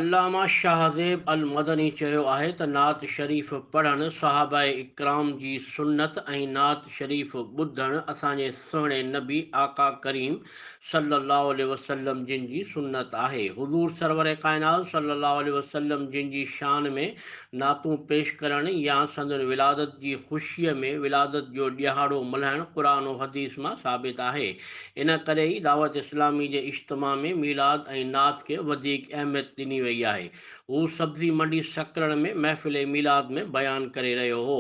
علامه شاهه زيب المدني چيو آهي ته نعت شريف پڙهڻ صحابه اڪرام جي سنت ۽ نعت شريف ٻڌڻ اسان جي سهڻي نبي آقا ڪريم صلي الله عليه وسلم جن جي سنت آهي. حضور سرور ڪائنات صلي الله عليه وسلم جن جي شان ۾ نعتون پيش ڪرڻ يا سندن ولادت جي خوشيء ۾ ولادت جو ڏهاڙو ملهائڻ قرآن و حديث مان ثابت آهي. ان ڪري ئي دعوت اسلامي جي اجتماع ۾ ميلاد ۽ نعت کي وڌيڪ اهميت ڏني وئي آهي. هو سبزي منڊي سڪرڻ ۾ محفل ميلاد ۾ بيان ڪري رهيو هو.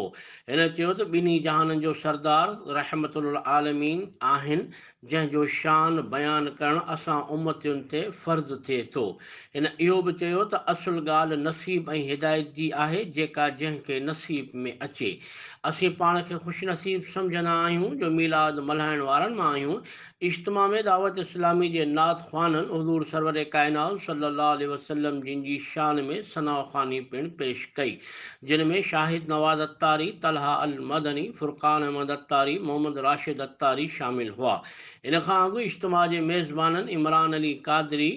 هن چيو ته ٻنهي جهانن جو سردار رحمت للعالمين آهن جنهن جو شان بيان ڪرڻ اسان امتين تي فرض ٿئي ٿو. هن اهو به چيو ته اصل ڳالهه نصيب ۽ هدايت جي آهي جيڪا جنهن کي نصيب ۾ اچي. اسين پاڻ کي خوش نصيب سمجهندا آهيون جو ميلاد ملهائڻ وارن مان آهيون. اجتماع ۾ دعوت اسلامي جي نعت خوانن حضور سرور ڪائنات صلي الله عليه وسلم جن جي شان ۾ ثناء خواني پڻ پيش ڪئي جن ۾ شاهد نواز عطاري، طلحه المدني، فرقان احمد عطاري، محمد راشد عطاري شامل هئا. ان کان اڳ اجتماع جي ميزبانن عمران علي قادري،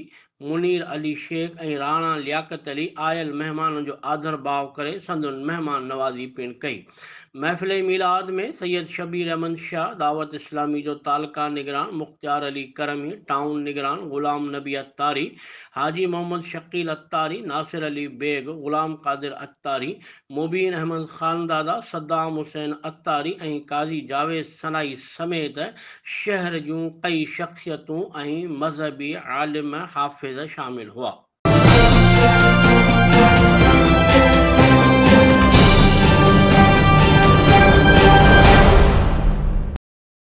منير علي شيخ ۽ راڻا لياقت علي آيل مهمانن جو آڌر ڀاء ڪري سندن مهمان نوازي پڻ ڪئي. محفل ميلاد ۾ سيد شبير احمد شاهه، دعوت اسلامي جو تعلقه نگران مختيار علي ڪرمي، ٽائون نگران غلام نبي عطاري، حاجي محمد شڪيل عطاري، ناصر علي بيگ، غلام قادر عطاري، مبين احمد خاندادا، صدام حسين عطاري ۽ قاضي جاويد سنائي سميت شهر جون ڪئي شخصيتون ۽ مذهبي عالم حافظ شامل هئا.